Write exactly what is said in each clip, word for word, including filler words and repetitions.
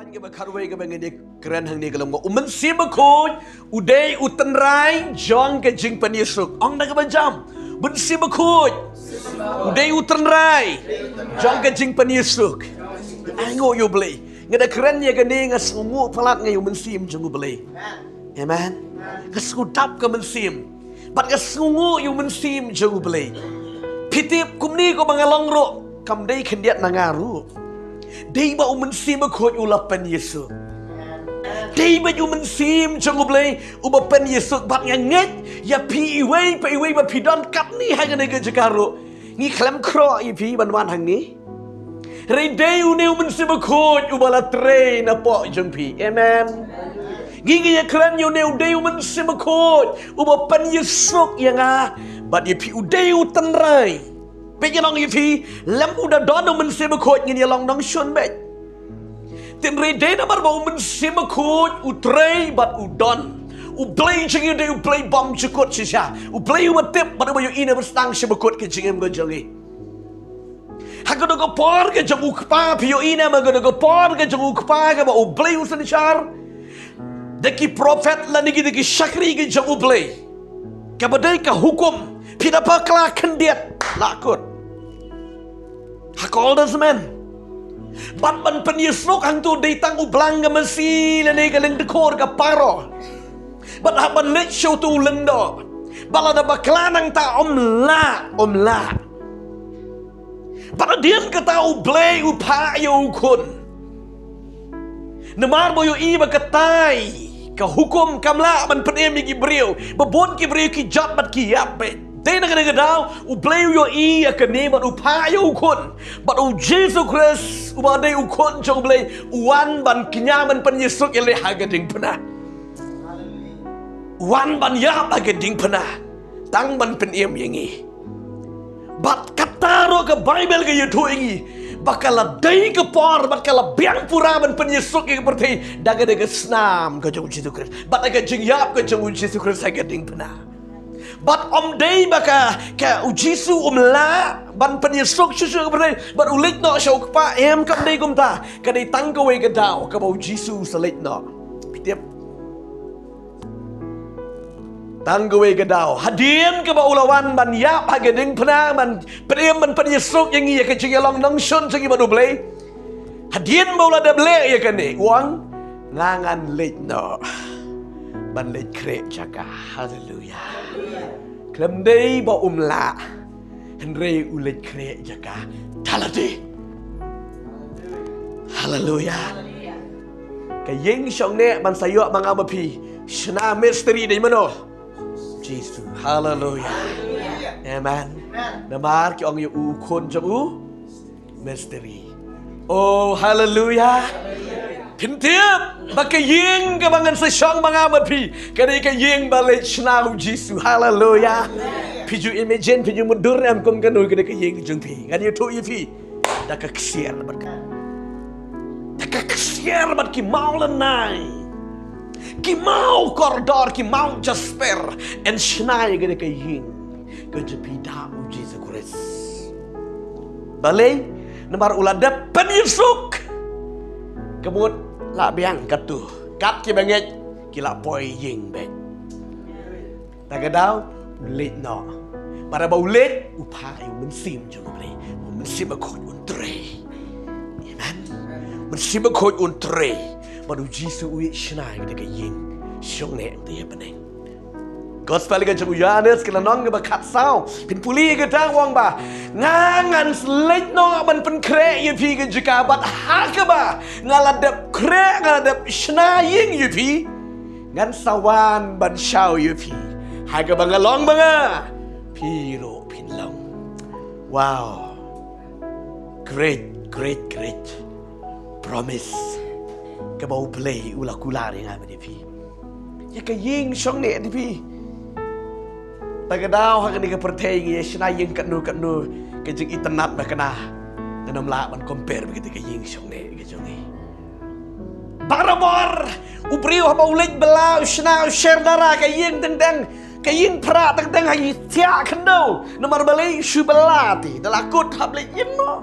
Kaba khatwei kaba ngi dei kren hangne ka long ba u Mynsiem Bakhuid u dei u tynrai jong ka jingpyniasuk. Ong da kaba jam, Mynsiem Bakhuid u dei u tynrai jong ka jingpyniasuk. Ai nguh ïa u Blei. Nga da kren ïa kane nga sngewnguh palat nga ïa u Mynsiem jong u Blei. Amen. Nga sngewdap ka mynsiem bad nga sngewnguh ïa u Mynsiem jong u Blei. Phi tip kumne ko ba nga long ruh kam dei khyndiat na nga ruh. Dei ba u Mynsiem Bakhuid u la pynïasuk. Dei ba u Mynsiem jong u Blei uba pynïasuk bad nga ngeit ïa phi iwei pa iwei ba phi don katne ha kane ka jaka ruh. Ngi khlem khroh ïa phi ban wan hangne. Hynrei dei une u Mynsiem Bakhuid uba la trei na pdeng jong phi. Amen. Ngi ngi ïa kren ïa une u dei u Mynsiem Bakhuid uba pynïasuk ïa nga bad ïa phi u dei u tynrai. Peit ïa nong ïa phi lem u da don u Mynsiem Bakhuid ngin ïa long nongshun bad tynrai dei namar ba u Mynsiem Bakhuid u trei bad u don. U Blei jong ngi u dei u Blei bym jukut shisha. U Blei uba tip bad uba ïohi na ba sdang sha bakut ka jingim ka jong ngi. Ha ka dei ka por ka jong u kpa phi ïohi na ma ka dei ka por ka jong u kpa kaba u Blei u synshar da ki prophet lane ki da ki shakri ka jong u Blei. Kaba dei ka hukum phi da bakla khyndiat la kut. Ha ka Old Testament. Bad ban pynïasuk hangtu dei tang u blang ka masi lane ka lyngdkhor ka paro. Bad hap ban leit sha utu u lyngdoh. Bad lada bakla nangta ym lah, ym lah. Bad hadien kata u Blei u phah ïa u khun. Namar ba u ïohi ba katai ka hukum kam lah ban pynim ïa ki briew. Ba bun ki briew ki jot bad ki ïap beit. Dei na kane ka daw u Blei u ïohi ïa kane bad u phah ïa u khun. Bad u Jisu Khrist uba dei u khun jong u Blei u wan ban kñia ban pynïasuk ïa lade ha ka diengphna. U wan ban ïap ha ka diengphna tang ban pynim ïa ngi. Bad kata ruh ka Baibl ka ïathuh ïa ngi ba ka la dei ka por bad ka la biang pura ban pynïasuk ïa ka pyrthei da ka dei ka snam ka jong u Jisu Khrist bad da ka jingïap ka jong u Jisu Khrist ha ka diengphna. Bad ym dei ba ka, ka u Jisu um lah ban pynïasuk shuh shuh ïa ka pyrthei bad u leit noh sha u Kpa, em, kam dei kumta. Ka dei tang kawei ka daw kaba u Jisu u sa leit noh. Phi tip? Tang kawei ka daw hadien kaba u la wan ban ïap ha ka diengphna ban pynim ban pynïasuk ïa ngi ïa ka jingïalong nongshun jong ngi bad u Blei. Hadien ba u la dep leh ïa kane u ong nga ngan leit noh ban leit khreh jaka. Haleluya. Khlem dei ba um lah hynrei u leit khreh jaka da lade. Haleluya. Ka ïing shong neh ban sa ïoh ma nga ma phi shna mystery dei mano? Jisu. Haleluya. Amen. Namar ki ong ïa u khun jong u mystery. Oh, haleluya. Phin tip ba ka ïing kaba ngan sa shong ma nga ma phi ka dei ka ïing ba leit shna u Jisu. Haleluya. Phi ju imagine, phi ju mutdur em kum kano ka dei ka ïing jong phi? Ngan ïathuh ïa phi. Da ka ksiar bad ka, da ka ksiar bad ki maw lynnai, ki maw kordor, ki maw jasper, yn shna ïa ka dei ka ïing ka jong phi da u Jisu Khrist. Balei? Namar u la dep pynïasuk. Ka mut la biang katu. Kat kiba ngeit ki la poi ïing beit. Ta ka daw u leit noh. Bad haba u leit u phah ïa u Mynsiem jong u Blei. U Mynsiem Bakhuid un trei. Amen. Mynsiem Bakhuid un trei. Bad u Jisu u ïeit shna ïa ka ïing shong neh ïa bneng. Gospel ka jong u Ïoannis ka lynnong kaba khatsaw. Phin pule ïa kata u ong ba nga ngan leit noh ban pynkhreh ïa phi ka jaka bad ha kaba nga la dep khreh, nga la dep shna ïing ïa phi, ngan sa wan ban shaw ïa phi. Ha kaba nga long ma nga phi ruh phin long. Wow. Great, great, great promise kaba u Blei u la kular ïa nga bad ïa phi. Ïa ka ïing shong neh ïa phi. Ta ka daw ha kane ka pyrthei ngi ïa shna ïing katno katno, ka jingitynnad ba kane ngan ym lah ban compare bad ka ïing shong neh ka jong ngi. Barabor u briew haba u leit bylla u shna u sher dara, ka ïing teng teng, ka ïing phra teng teng ha i thiah khyndew. Namar balei? Shu bylla te da la kut hap leit im noh.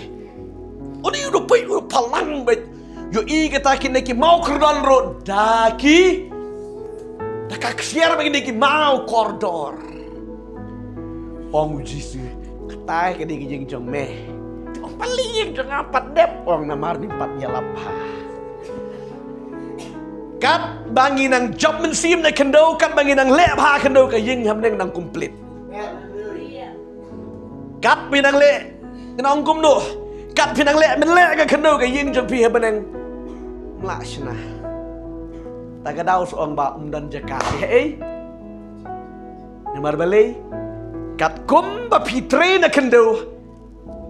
Une u da peit u da phalang beit. Ïohi kata kine ki maw kordor ruh da ki, da ka ksiar bad kine ki maw kordor. Ong u Jisu, kata ka dei ka ïing jong me. Te ong, balei ïing jong nga pat dep? Ong, namar ym pat ïalap bha. Katba ngi nang jop mynsiem na khyndew, katba ngi nang leh bha khyndew, ka ïing ha bneng nang complete. Katba nang leh, ngan ong kumno. Katba nang leh, men leh ka khyndew, ka ïing jong phi ha bneng ym lah shna. Ta ka daw sa ong ba ym don jaka phi ha ei. Namar balei? Katkum ba phi trei na khyndew,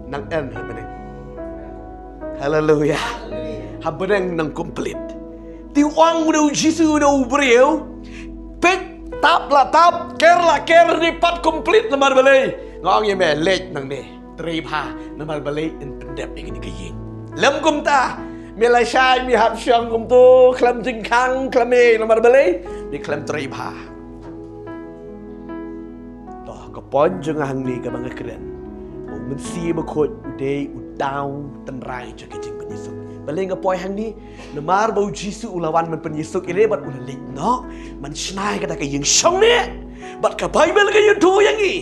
nang end ha bneng. Haleluya. Ha bneng nang complete. Te ong une u Jisu une u briew, peit, tap la tap, ker la ker, ne pat complete, namar balei? Nga ong ïa me, leit nangne, trei bha, namar balei? Yn pyndep ïa kane ka ïing. Lym kumta, me la shai, me hap shong kumto, khlem jingkhang, khlem ei, namar balei? Me khlem trei bha. To, ka point jong nga hangne kaba nga kren, ba u Mynsiem Bakhuid u dei uta u tynrai jong ka jingpynïasuk. Balei nga poi hangne? Namar ba u Jisu u la wan ban pynïasuk ïa lei bad u la leit noh ban shna ïa kata ka ïing shongneh. Bad ka Baibl ka ïathuh ïa ngi,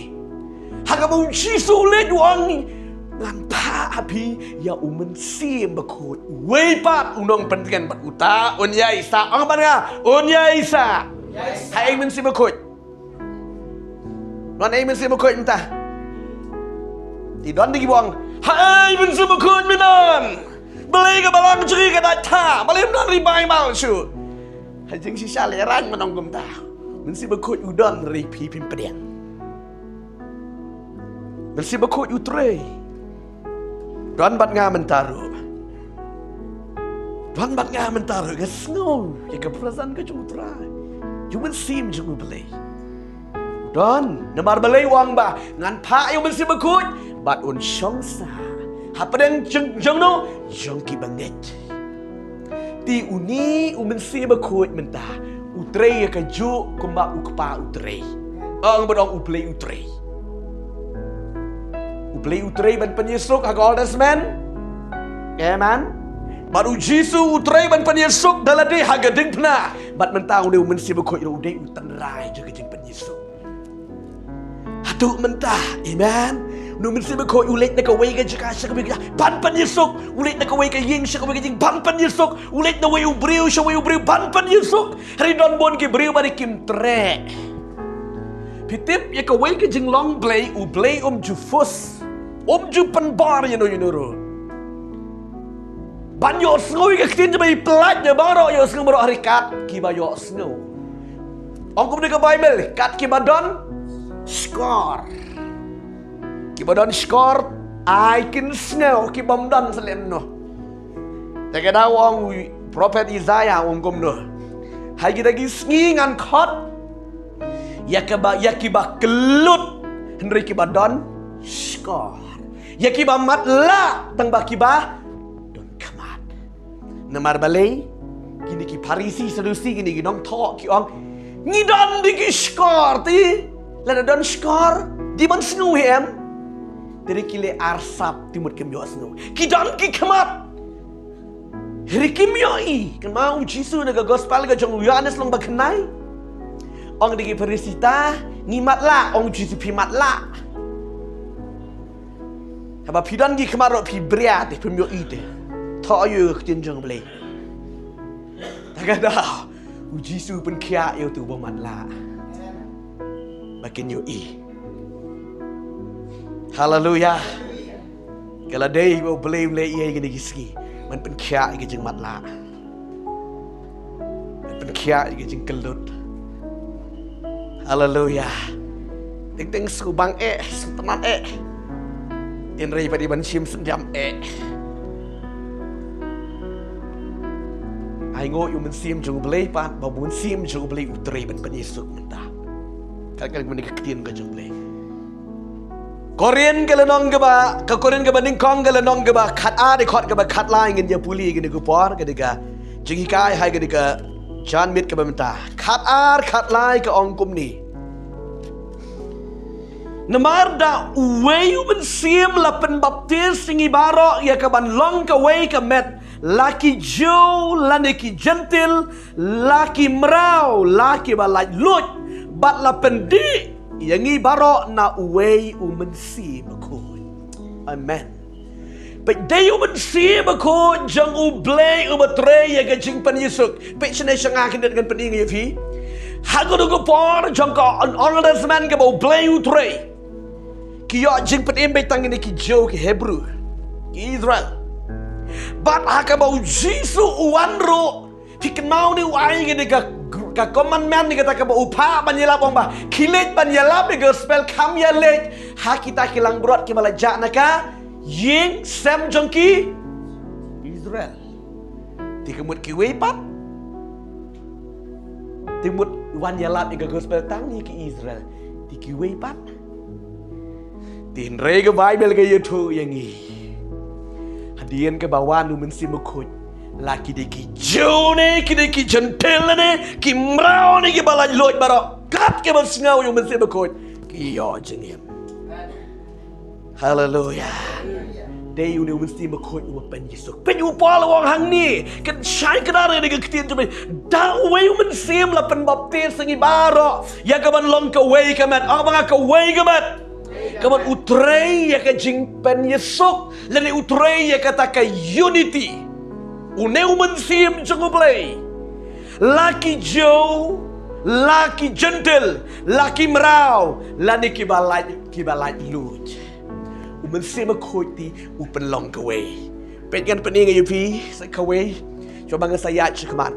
ha kaba u Jisu u leit u ong, ngan phah ha phi ïa u Mynsiem Bakhuid, uwei pat u nongpyntngen, bad uta un ïaisah. Ong bad nga, un ïaisah. Ha ei u Mynsiem Bakhuid? Don ei u Mynsiem Bakhuid mynta? Te don de kiba ong, ha ei u Mynsiem Bakhuid me don? Balei ka balang jong ngi ka dait thah? Balei ym don ri Baibl shuh? Ha jingshisha lehrain ngan ong kumta. Mynsiem Bakhuid u don, hynrei phi phim pdiang. Mynsiem Bakhuid u trei. Don bad nga mynta ruh. Don bad nga mynta ruh, nga sngew ïa ka presence ka jong u Trai, ïa u Mynsiem jong u Blei. Don, namar balei? U ong ba ngan phah ïa u Mynsiem Bakhuid bad un shong sah hapdeng jong, jong no, jong kiba ngeit. Te une u Mynsiem Bakhuid mynta u trei ïa kajuh kumba u Kpa u trei. Ong bad ong, u Blei u trei. U Blei u trei ban pynïasuk ha ka Old Testament. Amen. Bad u Jisu u trei ban pynïasuk da lade ha ka diengphna. Bad mynta une u Mynsiem Bakhuid u dei u tynrai jong ka jingpynïasuk. Haduh mynta, amen. Une u Mynsiem Bakhuid u leit na kawei ka jaka sha kawei ka jaka ban pynïasuk. U leit na kawei ka ïing sha kawei ka ïing ban pynïasuk. U leit na uwei u briew sha uwei u briew ban pynïasuk. Hynrei don bun ki briew ba dei kim treh. Phi tip, ïa kawei ka jinglong Blei, u Blei um ju force, um ju pynbor ïano ïano ruh ban ïohsngew ïa ka ktien jong u Blei, pyllait ïa baroh, ïohsngew baroh ha ryngkat kiba ïohsngew. Ong kumne ka Baibl, kat kiba don shkor. Kiba don shkor, ai kin sngew, kibym don sa lehnoh. Te ka daw ong u prophet Isaiah ong kumno? Ha kita ki sngi ngan khot ïa kiba, ïa kiba kyllut, hynrei kiba don shkor. Ïa kiba matlah, tang ba kiba don khmat. Namar balei? Kine ki Pharisi, Sadusi, kine ki nongthoh ki ong, ngi don de ki shkor, te lada don shkor, dei ban sngew hi em? Te hynrei ki leh arsap, te mut kim ïohsngew. Ki don ki khmat, hynrei kim ïohi. Kynmaw u Jisu na ka gospel ka jong u Ïoannis lynnong ba khyndai, ong de ki Pharisi, ta ngi matlah. Ong u Jisu, phi matlah. Haba phi don ki khmat ruh phi bria te, phim ïohi te. Thoh ïa ka ktien jong u Blei. Ta ka daw u Jisu u pynkhiah ïa uto uba matlah ba kin ïohi. Haleluya. Ka la dei ba u Blei u leh ïa kine ki sngi ban pynkhiah ïa ka jingmatlah, ban pynkhiah ïa ka jingkyllut. Haleluya. Teng teng sngewbang eh, sngewtynnat eh. Tynrai pat i ban shim sngewthuh eh. Ai nguh ïa u Mynsiem jong U Blei pat, ba u Mynsiem jong U Blei u trei ban pynïasuk mynta. Kat ka, ka ktien ka jong U Blei. Korinth ka lynnong kaba, ka Korinth kaba nyngkong ka lynnong kaba khat ar, dkhot kaba khat lai, ngin ïa pule kane ka por, kane ka jinghikai ha kane ka janmiet kaba mynta. Khat ar, khat lai ka ong kumne. Namar da uwei u Mynsiem la pynbaptis ïa ngi baroh ïa kaban long kawei ka met, la ki Jiw lane ki Jentil, la ki mraw, la kiba laitluid, bad la pyndih ïa ngi baroh na uwei u Mynsiem Bakhuid. Amen. Peit, dei u Mynsiem Bakhuid jong U Blei uba trei ïa ka jingpynïasuk. Peit shane sha nga, khyndiat ngan pyni ïa phi. Ha kano ka por jong ka Old Testament kaba U Blei u trei, ki ïoh jingpynim beit tang ïa ki Jiw, ki Hebru, ki Israel. Bad ha kaba U Jisu u wan ruh, phi kynmaw ne u ai kane ka, ka commandment ne kata kaba u phah ban ïalap, u ong ba khie leit ban ïalap ïa ka gospel, kham ïaleit ha kita ki langbrot kiba la jah na ka ïing sem jong ki Israel. Te ka mut kiwei pat? Te mut wan ïalap ïa ka gospel tang ïa ki Israel. Te kiwei pat? Te hynrei ka Baibl ka ïathuh ïa ngi, hadien kaba wan u Mynsiem Bakhuid, la ki dei ki Jiw ne, ki dei ki Jentil ne, ki mraw ne, kiba laitluid baroh, kat kiba sngew ïa u Mynsiem Bakhuid, ki ïoh jingim. Haleluya. Dei une u Mynsiem Bakhuid uba pynïasuk. Peit, u Paul u ong hangne, kan shai kdar ïa ka ktien jong me. Da uwei u Mynsiem la pynbaptis ïa ngi baroh ïa kaban long kawei ka met. Ong ba nga, kawei ka met. Kaban u trei ïa ka jingpynïasuk lane u trei ïa kata ka unity. Une u Mynsiem jong U Blei, la ki Jiw, la ki Jentil, la ki mraw, lane kiba lait, kiba laitluid, u Mynsiem Bakhuid te u pynlong kawei. Peit, ngan pyni ïa phi sa kawei, shuwa ba ngan sa ïaid shakhmat.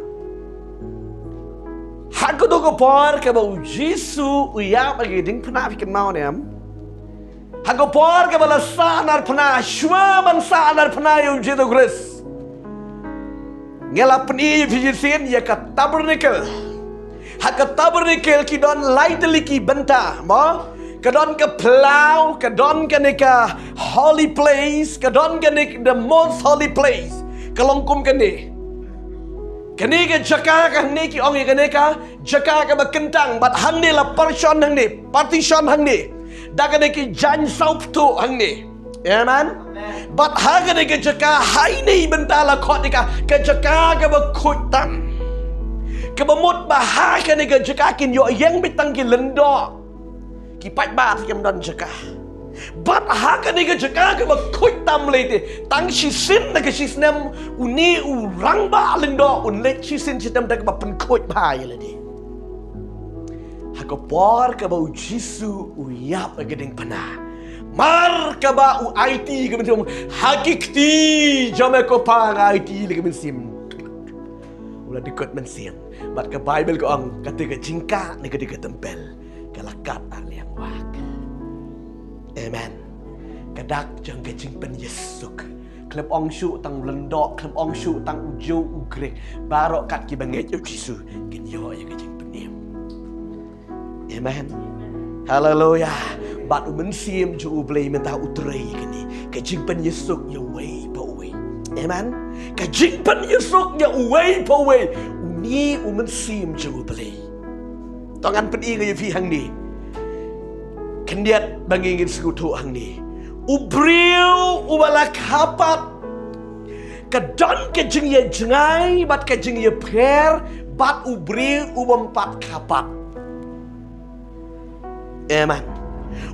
Ha kano ka por kaba U Jisu u ïap ha ka diengphna, phi kynmaw ne em? Ha ka por kaba la sahnarphna, shuwa ban sahnarphna ïa U Jisu Khrist, ngi la pyni ïa phi shisien ïa ka tabernacle. Ha ka tabernacle ki don lai tylli ki bynta, mo? Ka don ka phyllaw, ka don kane ka holy place, ka don kane ka the most holy place. Ka long kum kane. Kane ka jaka ka hangne ki ong ïa kane ka jaka kaba kyntang, bad hangne la partition hangne, partition hangne da kane ki jaiñ sawphthuh hangne. Amen. Bad ha kane ka jaka ha ine i bynta la khot ïa ka ka jaka kaba khuid tam. Kaba mut ba ha kane ka jaka kin ïoh ïeng beit tang ki lyngdoh. Ki paidbah te kim don jaka. Bad ha kane ka jaka kaba khuid tam lei te, tang shisien na ka shisnem une u rangbah lyngdoh un leit shisien shitom da kaba pynkhuid bha ïa lade. Ha ka por kaba U Jisu u ïap ha ka diengphna, mar kaba u aiti ïa ka mynsiem, ha ki kti jong me ko Pa nga aiti ïa ka mynsiem. U la dkut mynsiem. Bad ka Baibl ka ong, kata ka jingkah ne kata ka templ ka la kat arliang wak. Amen. Ka dak jong ka jingpynïasuk. Khlem ong shuh tang u lyngdoh, khlem ong shuh tang u Jiw u Grik, baroh kat kiba ngeit ïa U Jisu kin ïoh ïa ka jingpynim. Amen. Haleluya. Bad u Mynsiem jong U Blei mynta u trei kane ka jingpynïasuk ïa uwei pa uwei. Amen. Ka jingpynïasuk ïa uwei pa uwei, une u Mynsiem jong U Blei. To ngan pyni ïa phi hangne. Khyndiat ba ngin sngewthuh hangne. U briew uba la kha pat, ka don ka jingïajngai bad ka jingïapher bad u briew uba ym pat kha pat. Amen.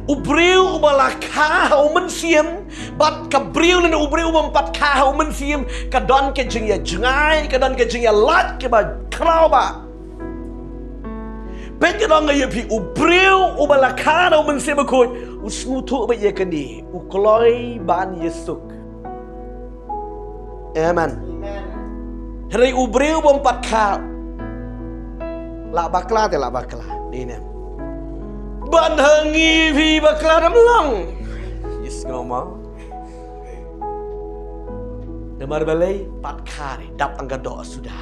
U briew uba la kha ha u Mynsiem bad ka briew lane u briew uba ym pat kha ha u Mynsiem, ka don ka jingïajngai, ka don ka jingïalait kaba khraw bha. Peit, ka don nga ïa phi, u briew uba la kha na u Mynsiem Bakhuid u sngewthuh beit ïa kane, u kloi ban ïasuk. Amen. Hynrei u briew uba ym pat kha, lah bakla te lah bakla. Dei ne em? Ban ha ngi phi bakla dam long. Yes, ngau ma. Namar balei? Pat kha re, dap tang ka doh suda.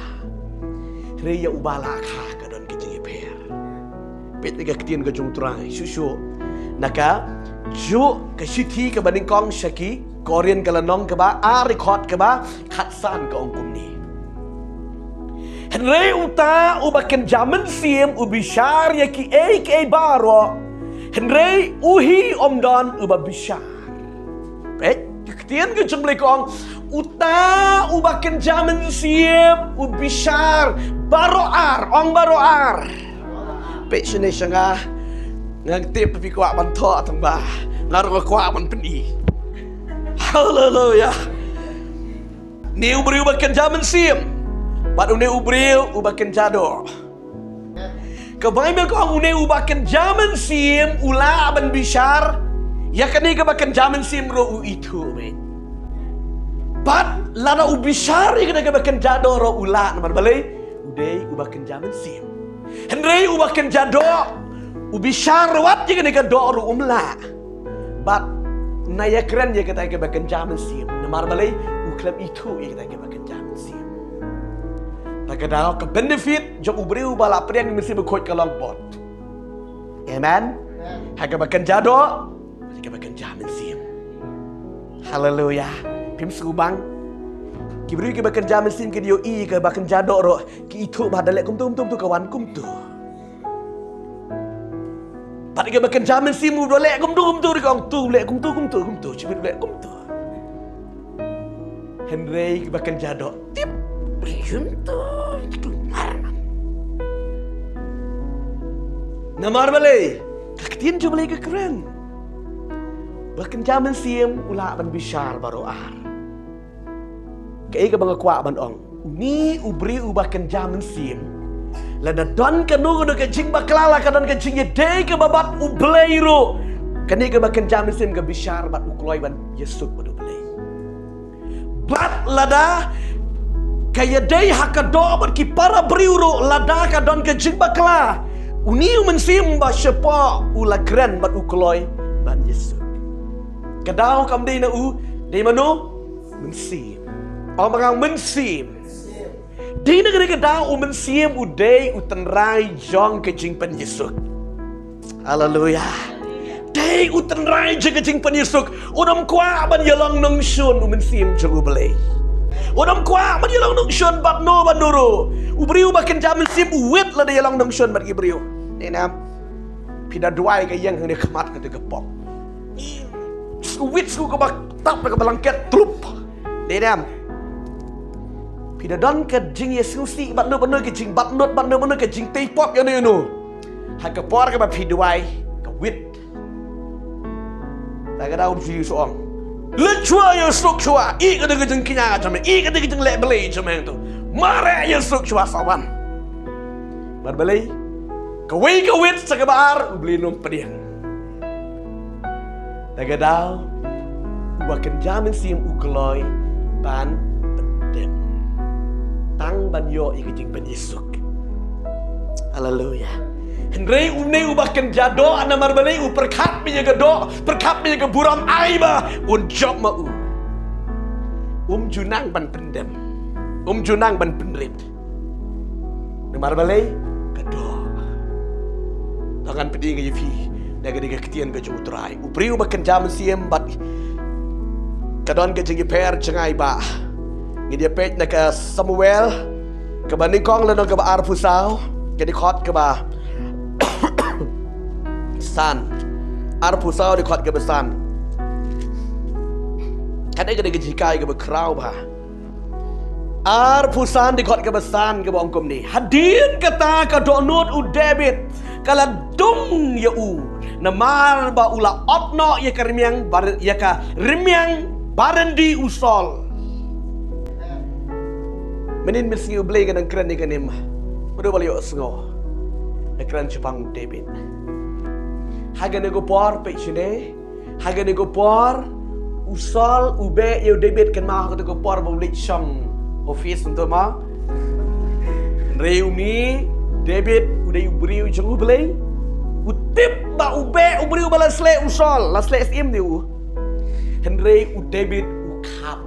Hynrei ïa uba la kha ka don ka jingïapher. Peit ïa ka ktien ka jong U Trai shuh shuh. Na ka juh ka shithi kaba nyngkong sha ki Korinth ka lynnong kaba ar, dkhot kaba khatsan ka ong kumne: Hynrei uta uba kynja mynsiem u bishar ïa kiei kiei baroh, hynrei u hi um don uba bishar. Peit, ka ktien ka jong U Blei ka ong, uta uba kynja mynsiem u bishar baroh ar, ong baroh ar. Peit shane sha nga, nga tip phi kwah ban thoh tang ba nga ruh nga kwah ban pyni. Haleluya. Une u briew uba kynja mynsiem bad une u briew uba kynja doh. Ka Baibl ka ong une uba kynja mynsiem u lah ban bishar ïa kane kaba kynja mynsiem ruh u ithuh beit. Bad lada u bishar ïa kane kaba kynja doh ruh u lah, namar balei? U dei uba kynja mynsiem. Hynrei uba kynja doh u bishar wat ïa kane ka doh ruh um lah. Bad na ïakren ïa kata kaba kynja mynsiem, namar balei? U khlem ithuh ïa kata kaba kynja mynsiem. Ta ka daw ka benefit jong u briew uba la pdiang mynsiem bakhuid ka long bun. Amen. Ha kaba kynja doh, ha kaba kynja mynsiem. Haleluya. Phim sngewbang. Ki briew kiba kynja mynsiem ki ïohi ïa kaba kynja doh ruh, ki ithuh ba da leh kumtu kumtu kumtu ka wan kumtu. Bad ïa kaba kynja mynsiem u da leh kumtu kumtu, ruh ka ong to leh kumtu kumtu kumtu, shibit leh kumtu. Hynrei kaba kynja doh tip, kumtu kumtu mar. Namar balei? Ka ktien jong U Blei ka kren, ba kynja mynsiem u lah ban bishar baroh ar. Kaei kaba nga kwah ban ong, une u briew uba kynja mynsiem, lada don kano kano ka jingbakla, la ka don ka jingïadei kaba bad U Blei ruh, kane kaba kynja mynsiem ka bishar bad u kloi ban ïasuk bad U Blei. Bad lada ka ïadei ha ka doh bad ki para briew ruh, lada ka don ka jingbakla, une u mynsiem ba shapoh u la kren bad u kloi ban ïasuk. Ka daw kam dei na u, dei mano? Mynsiem. Ong ba nga mynsiem. Dei na kane ka daw u mynsiem u dei u tynrai jong ka jingpynïasuk. Haleluya. Dei u tynrai jong ka jingpynïasuk. Un ym kwah ban ïalong nongshun u mynsiem jong U Blei. Un ym kwah ban ïalong nongshun bad no bad no ruh. U briew uba kynja mynsiem u wit lada ïalong nongshun bad ki briew. Dei ne em? Phi da duwai ka ïeng hangne khmat kata ka pop. Sngewit sngewkaba tap da ka blanket tlup. Dei ne em? Phi da don ka jingïasngewsih bad no bad no, ka jingbat nud bad no bad no, ka jingtei pop ïano ïano. Ha ka por kaba phi duwai ka wit. Ta ka daw phi shu ong, leit shuwa ïasuk shuwa, ïeh kata ka jingkñia jong me, ïeh kata ka jingleh Blei jong me hangto. Mareh ïasuk shuwa sa wan. Namar balei? Kawei ka wit sa kaba ar U Blei um pdiang. Ta ka daw uba kynja mynsiem u kloi ban pyndem, tang ban ïoh ïa ka jingpynïasuk. Haleluya. Hynrei une uba kynja doh, namar balei? U pyrkhat beit ïa ka doh, pyrkhat beit ïa ka burom, ai ba un jop ma u. Um ju nang ban pyndem, um ju nang ban pynrit. Namar balei? Ka doh. Tang ngan pyni ïa phi da kane ka ktien ka jong U Trai. U briew uba kynja mynsiem bad ka don ka jingïapher jngai ba. Ngin ïa peit na ka Samuel kaba nyngkong lynnong kaba arphew saw, ka dkhot kaba san. Arphew saw dkhot kaba san. Kane ka dei ka jinghikai kaba khraw bha. Arphew san dkhot kaba san kaba ong kumne: Hadien kata ka dohnud u David ka la dung ïa u, namar ba u la ot noh ïa ka rmiang bar-, ïa ka rmiang baryndi u Saul. Mynnin mynsngi U Blei ka dang kren ïa kane, mano ba la ïohsngew? Ka kren shaphang u David. Ha kane ka por, peit shane, ha kane ka por u Saul u beh ïa u David, kynmaw ha kata ka por ba u leit shong office hangto ma. Hynrei une David u dei u briew jong U Blei. U tip ba u beh u briew ba la sleh u Saul, la sleh syiem de u. Hynrei u David u khap.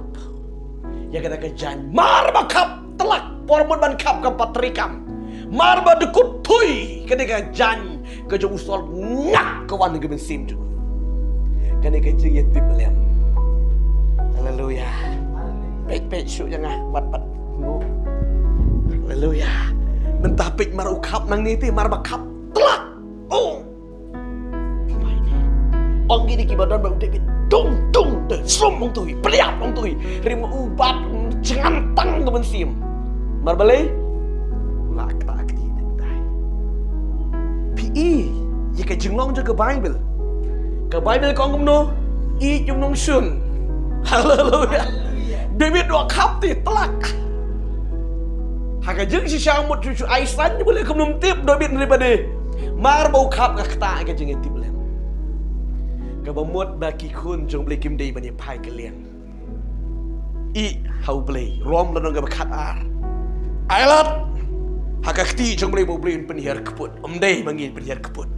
Ïa kane ka jaiñ, mar ba khap tlak, por mut ban khap kam pat trei kam. Mar ba dkut thui, kane ka jaiñ ka jong u Saul, nyak ka wan ka mynsiem jong u. Kane ka jingïatiplem. Haleluya. Peit, peit shuh ïa nga, wat pat. Haleluya. Mynta peit mar u khap nangne te, mar ba khap tlak. Oh. Ong kine kiba don bad u David, dung, dung, te sum ong tu hi, pynïap ong tu hi. Rim u bat, jngan tang ka mynsiem. Mar balei? La kata kti nang dai. Phi i ïa ka jinglong jong ka Bible. Ka Bible ka ong kumno? I jong nongshun. Haleluya. David u khap te tlak. Ha ka jingshisha mut shu ai san bale kumno tip David ne bade. Mar ba u khap ka kta ka jingïatiplem. Kaba mut ba ki khun jong Blei kim dei ban ïa phai ka liang. I ha u Blei, Rom lynnong kaba khat ar. Ai lad ha ka kti jong Blei ba u Blei un pynhiar kput. Ym dei ma ngi pynhiar kput.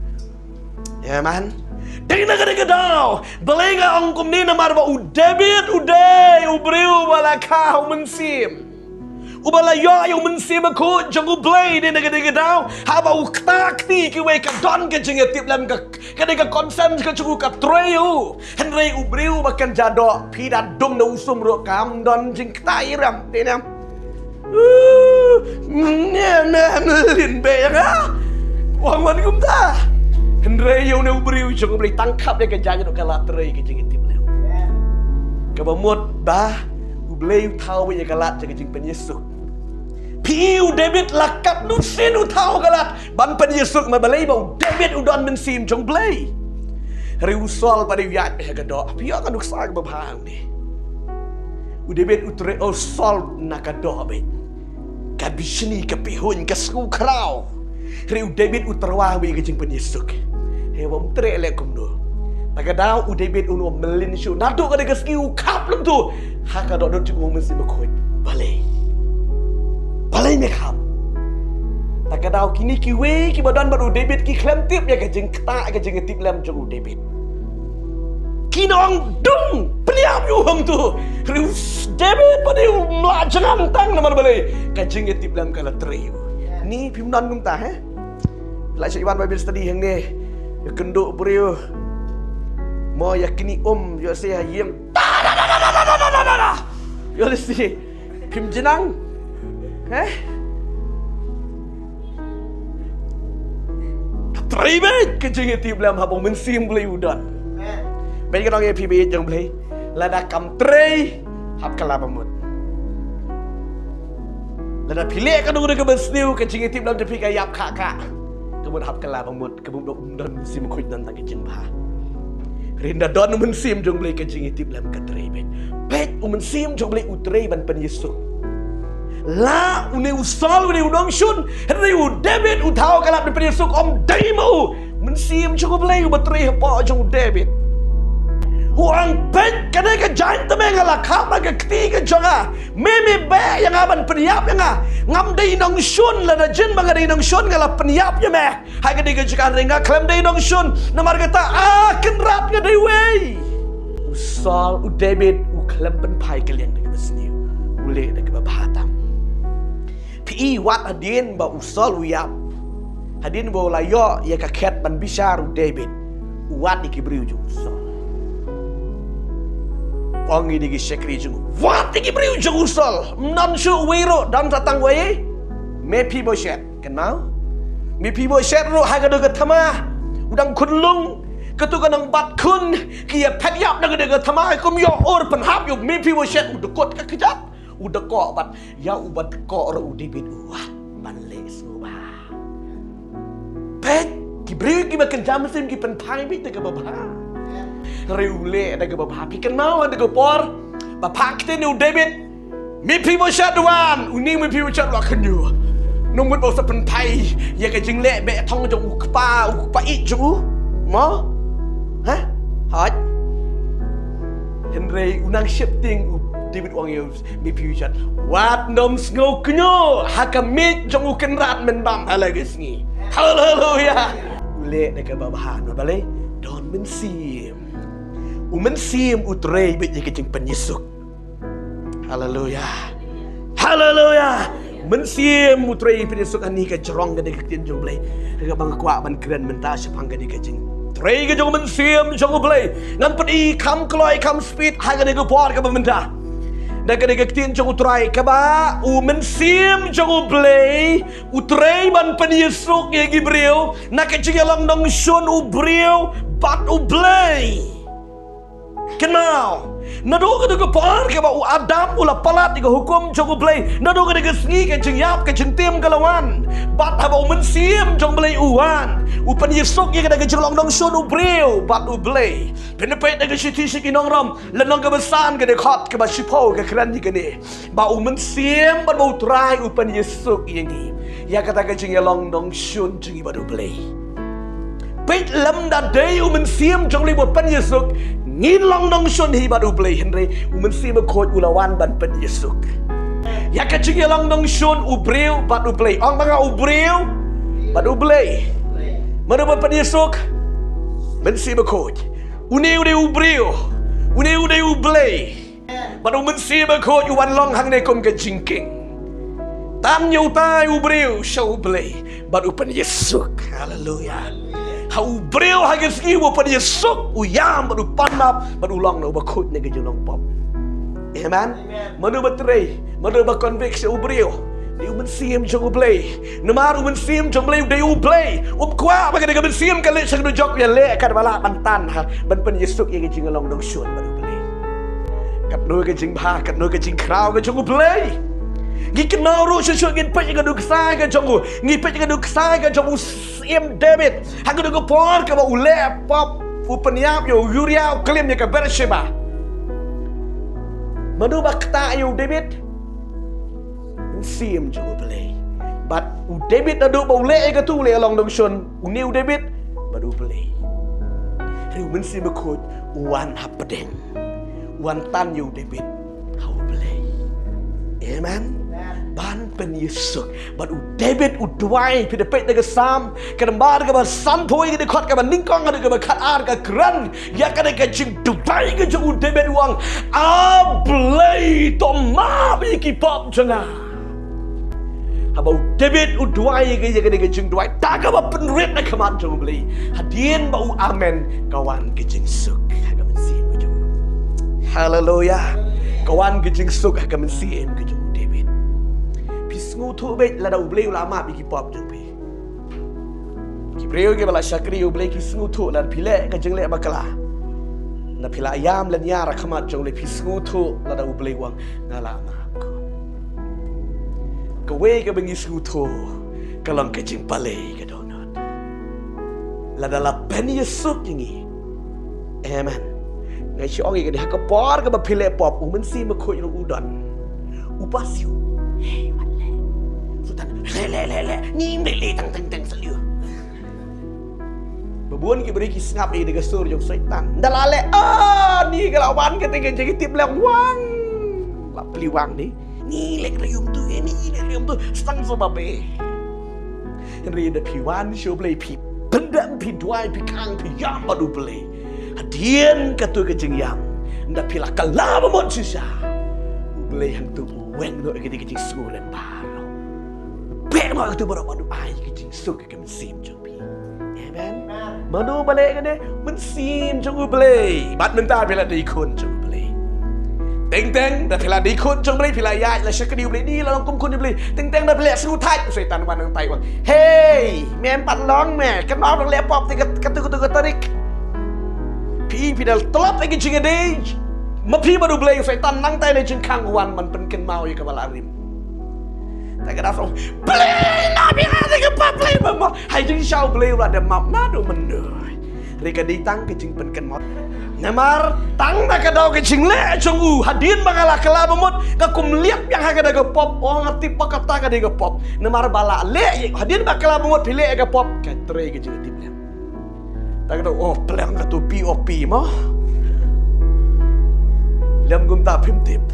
Amen. Dei na kane ka daw, balei nga ong kumne, namar ba u David u dei u briew ba la kha ha u mynsiem. Uba la ïoh ïa u Mynsiem Bakhuid jong u Blei. Dei na kane ka daw, haba u kta kti kiwei ka don ka jingïatiplem, ka, kane ka conscience ka jong u ka trei u. Hynrei u briew ba kynja doh, phi da dung na u sum ruh kam don jingkta ïa ram. Dei ne em? Uh, ne, ne, ne, lin be ïa nga. Wan wan kumta. Hynrei ïa une u briew jong u Blei tang khap ïa ka jaiñ ruh ka la trei ka jingïatiplem. Kaba mut ba u Blei u thaw ïa ka lad jong ka jingpynïasuk. Phi i u David la katno sien u thaw ka lad ban pynïasuk, namar balei? Ba u David u don mynsiem jong u Blei. Hynrei u Saul pat u ïaid beit ha ka doh. Phi ïoh ka nuksa kaba bha hangne. U David u trei, u Saul na ka doh beit. Ka bishni, ka pihuiñ, ka sngew khraw. Hynrei u David u tyrwa beit ïa ka jingpynïasuk. Hynrei um treh leh kumno. Ta ka daw u David un ym mlien shuh. Naduh ka dei ka sngi u khap lynti ha ka dohnud jong u Mynsiem Bakhuid. Balei? Balei me khap? Ta ka daw kine kiwei kiba don bad u David ki khlem tip ïa ka jingkta, ka jingïatiplem jong u David. Ki ong dung, pynïap ïa u hangto. Hynrei u David pat u mlien jngan tang, namar balei? Ka jingïatiplem ka la trei ïa u. Ni phim don kumta, he? La shu ïa wan Bible study hangne. Ïa kynduh briew. Mo ïa kine um, ïoh se ha ïing. Ïoh se. Phim jnang. He? Ka trei beit ka jingïatiplem haba u Mynsiem Blei u don. Beit ka nong ïa phi beit jong Blei. Lada kam trei, hap kylla bamut. Lada phi leh ka dei kaba sniew, ka jingïatiplem jong phi ka ïap kha kha. Ka mut hap kylla bamut, ka mut um don Mynsiem Bakhuid, don tang ka jingbha. Hynrei ynda don u Mynsiem jong Blei ka jingïatiplem ka trei beit. Beit u Mynsiem jong Blei u trei ban pynïasuk. La une u Saul une u nongshun, hynrei u David u thaw ka lad ban pynïasuk, ym dei ma u. Mynsiem jong u Blei uba trei hapoh jong u David. U ong beit kane ka jaiñ te me nga la khap ha ka kti ka jong nga. Me me beh ïa nga ban pynïap ïa nga. Ngam dei nongshun, lada jin ba nga dei nongshun nga la pynïap ïa me. Ha ka dei ka jaka hynrei nga khlem dei nongshun. Namar kata, ah, Kynrad nga dei wei. U Saul, u David, u khlem pynphai ka liang da kaba sniew. U leh da kaba bha tam. Phi i wat hadien ba u Saul u ïap. Hadien ba u la ïoh ïa ka khet ban bishar u David. U wad ïa ki briew jong u Saul. Ong ïa ki shakri jong u. Wad ïa ki briew jong u Saul. Ym don shuh uwei ruh, don sa tang uwei. Mephibosheth. Kynmaw? Mephibosheth ruh ha ka dei ka thma. U dang khunlung. Katu ka nang bat khun. Ki ïa phet ïap na ka dei ka thma. Kum ïoh ur pynhap ïa u Mephibosheth u dkut ka kjat. U dkoh bad ïa u ba dkoh ruh u David u wad ban leh sngewbha. Peit, ki briew kiba kynja mynsiem ki pynphai beit da kaba bha. Hynrei u leh da kaba bha. Phi kynmaw ha ka por ba phah ktien ïa u David. Mephibosheth wan, une Mephibosheth la khynñiuh. Nang mut ba u sa pynphai ïa ka jingleh beh thong jong u kpa, u kpa ïeit jong u. Mo? Ha? Hooid. Hynrei u nang sheptieng u David u ong ïa u Mephibosheth, wat nym sngew kñiuh, ha ka miej jong u Kynrad men bam ha la ka sngi. Haleluya. U leh da kaba bha, namar balei? Don mynsiem. U Mynsiem u trei beit ïa ka jingpynïasuk. Haleluya. Haleluya. Mynsiem u trei pynïasuk ha kane ka jrong, kane ka ktien jong u Blei. Kaba nga kwah ban kren mynta shaphang kane ka jingtrei ka jong u Mynsiem jong u Blei. Ngan pyni kham kloi kham speed ha kane ka por kaba mynta. Na kane ka ktien jong u Trai, kaba u Mynsiem jong u Blei u trei ban pynïasuk ïa ki briew na ka jingïalong nongshun u briew bad u Blei. Kynmaw, naduh kata ka por kaba u Adam u la palat ïa ka hukum jong u Blei, naduh kata ka sngi ka jingïap ka jingtim ka la wan. Bad haba u Mynsiem jong u Blei u wan, u pynïasuk ïa kata ka jinglong nongshun u briew bad u Blei. Phin ïa peit na ka shithi sha ki Nongrom, lynnong kaba san, ka dkhot kaba shiphew ka kren ïa kane. Ba u Mynsiem bad ba u Trai u pynïasuk ïa ngi ïa kata ka jingïalong nongshun jong ngi bad u Blei. Peit, lymda dei u Mynsiem jong u Blei ba pynïasuk, ngin long nongshun hi bad u Blei, hynrei u Mynsiem Bakhuid u la wan ban pynïasuk ïa ka jingïalong nongshun u briew bad u Blei. Ong ma nga, u briew bad u Blei. Mano ba pynïasuk? Mynsiem Bakhuid. Une u dei u briew, une u dei u Blei. Bad u Mynsiem Bakhuid u wan long hangne kum ka jingkieng. Tan ïa utai u briew sha u Blei bad u pynïasuk. Haleluya. Ha u briew ha ka sngi u pynïasuk, u ïam bad u pan map bad u long na u bakhuid na ka jinglong pop. Amen. Mano ba trei, mano ba convict sha u briew? Dei u Mynsiem jong u Blei. Namar u Mynsiem jong u Blei u dei u Blei. Um kwah ba ka dei ka mynsiem ka leit sha ka dujok ïa leh kat ba lah ban tan ha ban pynïasuk ïa ka jinglong nongshun bad u Blei. Katno ka jingbha, katno ka jingkhraw ka jong u Blei. Ngi kynmaw ruh shuh shuh, ngin peit ïa ka nuksa ka jong u, ngi peit ïa ka nuksa ka jong u Syiem David. Ha ka dei ka por kaba u leh pop, u pynïap ïa u Uriah, u klim ïa ka Bathsheba. Mano ba ktah ïa u David? Mynsiem jong u Blei. Bad u David naduh ba u leh ïa katu u leh long nongshun, une u David bad u Blei. Hynrei u Mynsiem Bakhuid u wan hapdeng, u wan tan ïa u David ha u Blei. Amen. Ban pynïasuk. Bad u David u duwai, phi da peit na ka Salm, ka nambar kaba sanphew, ka dkhot kaba nyngkong haduh kaba khatar, ka kren ïa kane ka jingduwai ka jong u David, u ong, A Blei, to map ïa ki pop jong nga. Haba u David u duwai ïa kane ka jingduwai, da kaba pynrit na khmat jong u Blei, hadien ba u amen, ka wan ka jingsuk ha ka mynsiem ka jong u. Haleluya. Ka wan ka jingsuk ha ka mynsiem ka jong u David. Phi sngewthuh beit, lada u Blei u la map ïa ki pop jong phi, ki briew kiba la shakri ïa u Blei ki sngewthuh, lada phi leh ka jingleh bakla, lada phi la ïam lynñiar ha khmat jong u Blei, phi sngewthuh lada u Blei u ong, nga la map. Kawei kaba ngi sngewthuh ka long ka jingpalei ka dohnud. Lada la pynïasuk ïa ngi. Amen. Nga shu ong ïa kane, ha ka por kaba phi leh pop, u Mynsiem Bakhuid ruh u don. U pasiu. Hei, wat leh. Soitan, leh, leh, leh, leh. Ngim leh, leh, tang, tang, tang, sa leh. Ba bun ki briew ki sngap ïa ka sur jong Soitan. Ynda la leh, ah, ni ka la wan kata ka jingtip leh wang. La plie wang ni. Ni leh rium tu, ni leh rium tu. Stang sa ba be. Hynrei ynda phi wan sha u Blei, phi pyndem, phi duwai, phi khang, phi ïam bad u Blei. Hadien katu ka jingïam, ynda phi la kylla ba mut shisha, u Blei hangtu u weng noh ïa kata ka jingsngew lyngba. Beh noh ïa katu baroh ba u ai ka jingsuk ïa ka mynsiem jong phi. Amen. Mano ba leh kane? Mynsiem jong u Blei. Bad mynta phi la dei khun jong u Blei. Teng teng da phi la dei khun jong u Blei, phi la ïaid la shakri u Blei, ni la long kum khun u Blei. Teng teng da phi leh sngewthait, u Soitan wan nang tai wan. Hei, mem pat long me, kynmaw dang leh pop te ka, katu katu ka tarik. Phi, phi da tlot ïa ka jingïadei ma phi bad u Blei, u Soitan nang tai na jingkhang wan ban pynkynmaw ïa kaba la rim. Ta ka da song, Blei, na phi nga te ka pop Blei ba mo. Hai jingshah Blei u la da map naduh mynno. Re ka dei tang ka jingpynkynmaw. Namar tang na ka daw ka jingleh jong u, hadien ba nga la kylla ba mut, nga kum liap ïa ha ka da ka pop, oh nga tip ba kata ka dei ka pop. Namar ba la leh, hadien ba kylla ba mut phi leh ka pop, ka trei ka jingtip lem. Ta ka daw, oh, pleng katu P O P mo. Lem kumta phim tip.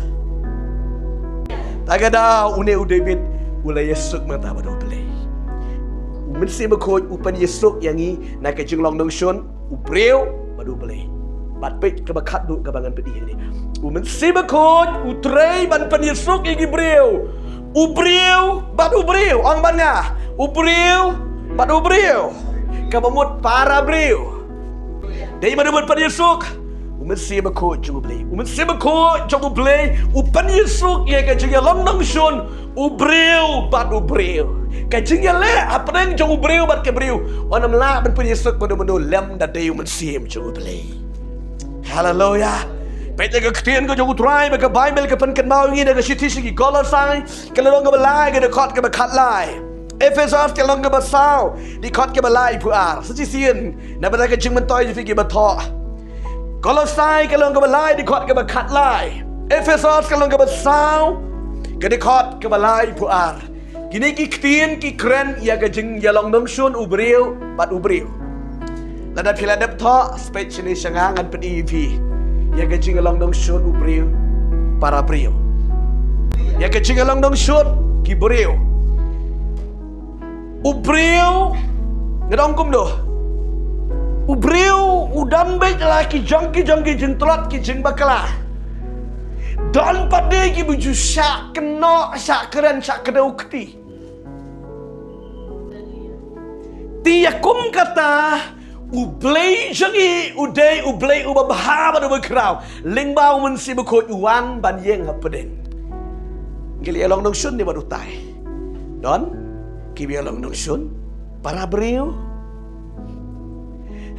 Ta ka daw, une u David u la ïasuk mynta bad u Blei. U Mynsiem Bakhuid u pynïasuk ïa ngi na ka jinglong nongshun u briew bad u Blei. Bad peit kaba khatduh kaba ngan pyni hangne. U Mynsiem Bakhuid u trei ban pynïasuk ïa ki briew. U briew bad u briew. Ong bad nga. U briew bad u briew. Kaba mut para briew. Dei ma dei ban pynïasuk. U Mynsiem Bakhuid jong U Blei. U Mynsiem Bakhuid jong U Blei u pynïasuk ïa ka jingïalong nongshun u briew bad u briew. Ka jingïaleh hapdeng jong u briew bad ka briew. Ym lah ban pynïasuk mano mano lymda dei U Mynsiem jong U Blei. Haleluya. Peit ïa ka ktien ka jong U Trai ba ka Baibl ka pynkynmaw ïa ngi na ka shithi sha ki Kolosai, ka lynnong kaba lai, ka dkhot kaba khatlai. Ephesos ka lynnong kaba saw, dkhot kaba laiphew ar. Sa shisien, na bynta ka jingmyntoi jong phi kiba thoh. Kolosai ka lynnong kaba lai, dkhot kaba khatlai. Ephesos ka lynnong kaba saw, ka dkhot kaba laiphew ar. Kine ki ktien ki kren ïa ka jingïalong nongshun u briew bad u briew. Lada phi la dep thoh, peit shane sha nga, ngan pyni ïa phi ïa ka jingïalong nongshun u briew, para briew. Ïa ka jingïalong nongshun ki briew. U briew, nga ong kumno? U briew u don beit la ki jong ki jong ki jingtlot, ki jingbakla. Don pat de kiba ju shah kynnoh, shah kren, shah kdew kti. Te ïa kum kata, U Blei jong ngi u dei U Blei uba bha bad uba khraw. Lyngba U Mynsiem Bakhuid u wan ban ïeng hapdeng. Ngi la ïalong nongshun ne bad utai? Don kiba ïalong nongshun, para briew.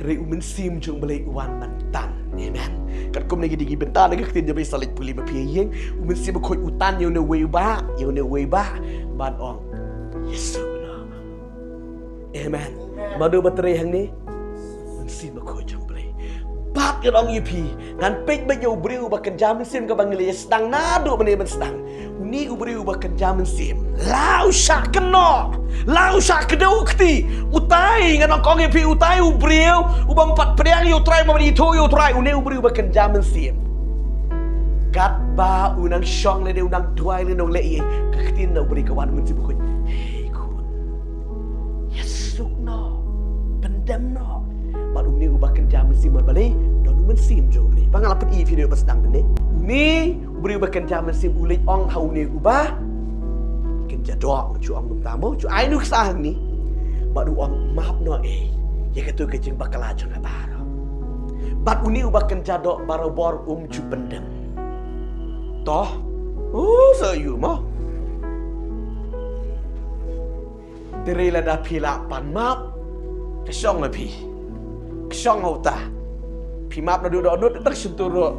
Hynrei U Mynsiem jong U Blei u wan ban tan. Amen. Katkum ne ki dei ki bynta na ka ktien jong U Blei, sa leit pule ma phi ïa ïing. U Mynsiem Bakhuid u tan ïa une uwei u bah, ïa une uwei u bah, ban ong, Ïasuk noh. Amen. Mano ba trei hangne? U Mynsiem Bakhuid jong U Blei. Bad ngan ong ïa phi, ngan peit beit ïa u briew uba kynja mynsiem kaba ngi la ïa sdang naduh mynne ban sdang. Une u briew uba kynja mynsiem, la u shah kynnoh, la u shah kdew kti. Utai, ngan ong ïa phi, utai u briew uba ym pat pdiang ïa U Trai, ym pat ithuh ïa U Trai, une u briew uba kynja mynsiem. Katba u nang shong lane u nang duwai lane u nang leh ei, ka ktien na U Blei ka wan, U Mynsiem Bakhuid. Hei khun, ïasuk noh, pyndem noh. Bad une uba kynja mynsiem, bad balei? Don U Mynsiem jong U Blei. Ba nga la pyni ïa phi ne ba sdang mynne. Une u briew uba kynja mynsiem u leit ong ha une uba kynja doh, ju ong kumta mo, ju ai nuksa hangne. Bad u ong, map noh ei ïa kato ka jingbakla jong nga baroh. Bad une uba kynja doh barabor um ju pyndem. To, u sa ïoh mo. Te hynrei lada phi lah ban map, ka shong ha phi, ka shong ha uta. Phi map naduh dohnud, tang shyntur ruh,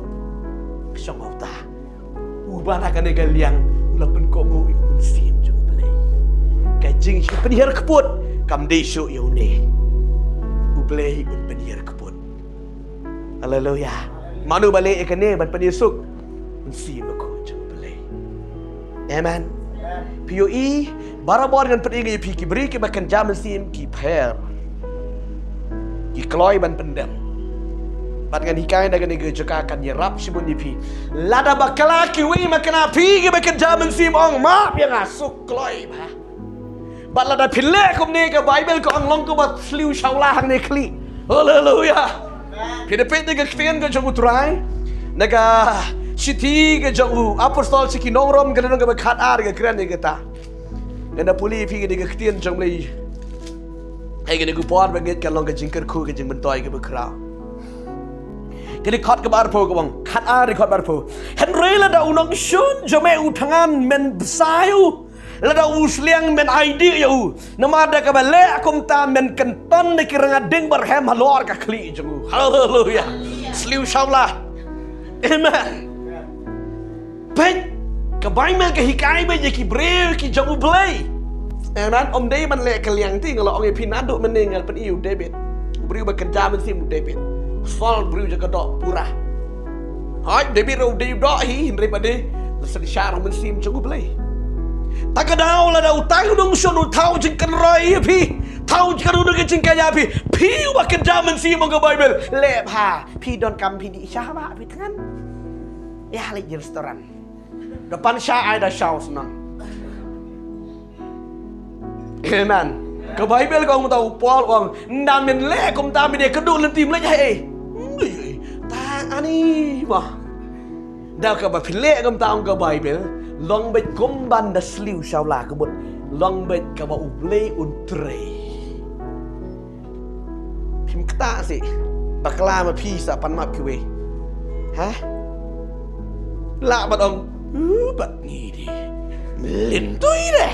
ka shong ha uta. Uba na kane ka liang u la pynkohnguh ïa U Mynsiem jong U Blei. Ka jingpynhiar kput kam dei shuh ïa une. U Blei un pynhiar kput. Haleluya. Mano ba leh ïa kane ban pynïasuk? U Mynsiem Bakhuid jong U Blei. Amen. Phi ïohi, barabor ngan pyni ïa phi, ki briew kiba kynja mynsiem ki pher, ki kloi ban pyndem. Bad ngan hikai na kane ka jaka kan ïarap shibun ïa phi. Lada bakla kiwei ma kane phi kiba kynja mynsiem, ong, map ïa nga, suk kloi bha. Bad lada phi leh kumne, ka Baibl ka ong long kumba sliew shawla hangne khlieh. Haleluya. Phi da peit na ka ktien ka jong U Trai, na ka shithi ka jong u apostol sha ki nong Rom, ka lynnong kaba khatar, ka kren ïa kata. Ngan da pule ïa phi kane ka ktien jong U Blei. Hei, kane ka por ba ngeit kan long ka jingkyrkhu, ka jingmyntoi kaba khraw. Ka dkhot kaba arphew ka ong, khatar, dkhot ba arphew. Hynrei lada u nongshun jong me u thngan, men bsa ïa u. Lada u sliang, men ai dih ïa u. Namar da kaba leh kumta men kynton da ki rnga ding ba rhem halor ka khlieh jong u. Haleluya. Sliew shawla. Amen. Peit, ka Baibl ka hikai beit ïa ki briew ki jong U Blei. Amen. Ym dei ban leh ka liang, te nga la ong ïa phi naduh mynne ngan pyni ïa u David. U briew ba kynja mynsiem, u David. Saul, briew jong ka doh pura. Hooid, David ruh u dei u doh hi, hynrei pat de la synshar u Mynsiem jong U Blei. Ta ka daw lada utai u nongshun u thaw jingkynroi ïa phi, thaw jingkynroi, ka jingkynja phi, phi uba kynja mynsiem, ong ka Baibl, leh bha, phi donkam phi dih sha ba phi thngan. Ïa leit restaurant. Da pan sha ai da shaw shnong. Amen. Ka Baibl ka ong kumta, u Paul u ong, ynda men leh kumta men ïakynduh lynti, men leh ei? Ei, ta Ni ma. Da kaba phi leh kumta ong ka Baibl, long beit kumban da sliew sha u la ka mut, long beit kaba U Blei un trei. Phim ktah sih, bakla ma phi sa pan map kiwei. Ha? Lah bad ong, "Uh, bad ngi di. Mlien tui deh.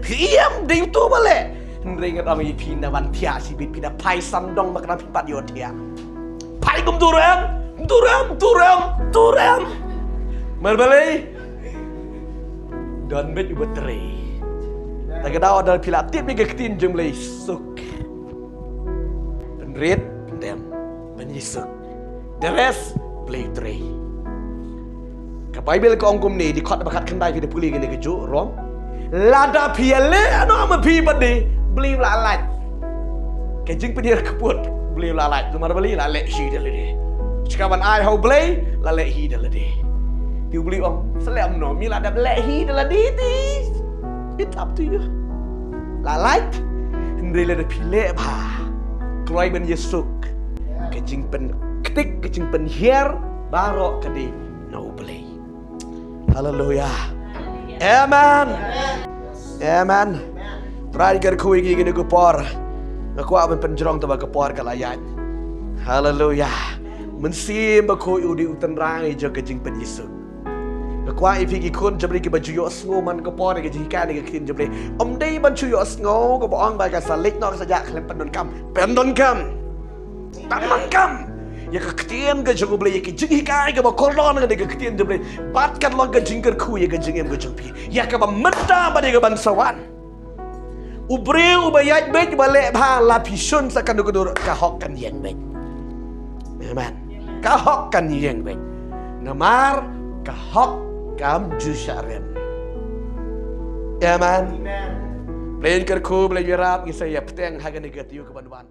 Phi ïam dei tu ba leh." Hynrei ngat ong ïa phi, na ban thiah shibit phi da phai sandong ba khnang phi pat ïoh thiah. Phai kum tu rem, tu rem, tu rem, tu rem. Mar balei? Don beit uba trei. Ta ka daw da phi la tip ïa ka ktien jong U Blei suk. Pynrit, pyndem, pynïasuk. The rest, Blei u trei. Ka Baibl ka ong kumne, dkhot ba khatkhyndai phi da pule kane kajuh, Rom. Lada phi ïaleh noh ma phi pat de, Blei u la lait. Ka jingpynhiar kput, Blei u la lait. Namar balei? La leh hi da lade. Shika ban ai ha U Blei, la leh hi da lade. Te U Blei u ong, sa leh kumno, me lada leh hi da lade te. It's up to you. La lait, hynrei lada phi leh bha, kloi ban ïasuk, ka jingpynktik, ka jingpynhiar baroh ka dei na U Blei. Haleluia. Amen. Amen. Trai kyrkhu ïa ngi kane ka por. Nga kwah ban pynjrong tang ba ka por ka la ïaid. Haleluia. Mynsiem Bakhuid u dei u tynrai jong ka jingpynïasuk. Nga kwah ïa phi ki khun jong U Blei kiba ju ïohsngew man ka por ïa ka jinghikai ne ka ktien jong U Blei. Ym dei ban shu ïohsngew kaba ong ba ka sa leit noh ka sa jah khlem pyndonkam. Pyndonkam. Pyndonkam ïa ka ktien ka jong U Blei, ïa ka jinghikai kaba kordor na ka ktien jong U Blei. Bad kan long ka jingkyrkhu ïa ka jingim ka jong phi, ïa kaba mynta bad ïa ka ban sa wan. U briew uba ïaid beit, uba leh bha, la phi shun sa kano kano ruh, ka hok kan ïeng beit. Amen. Ka hok kan ïeng beit. Namar ka hok kam ju shah rem. Amen. Blei un kyrkhu, Blei un ïarap, ngi sa ïa bteng ha kane ka taïew ka ban wan.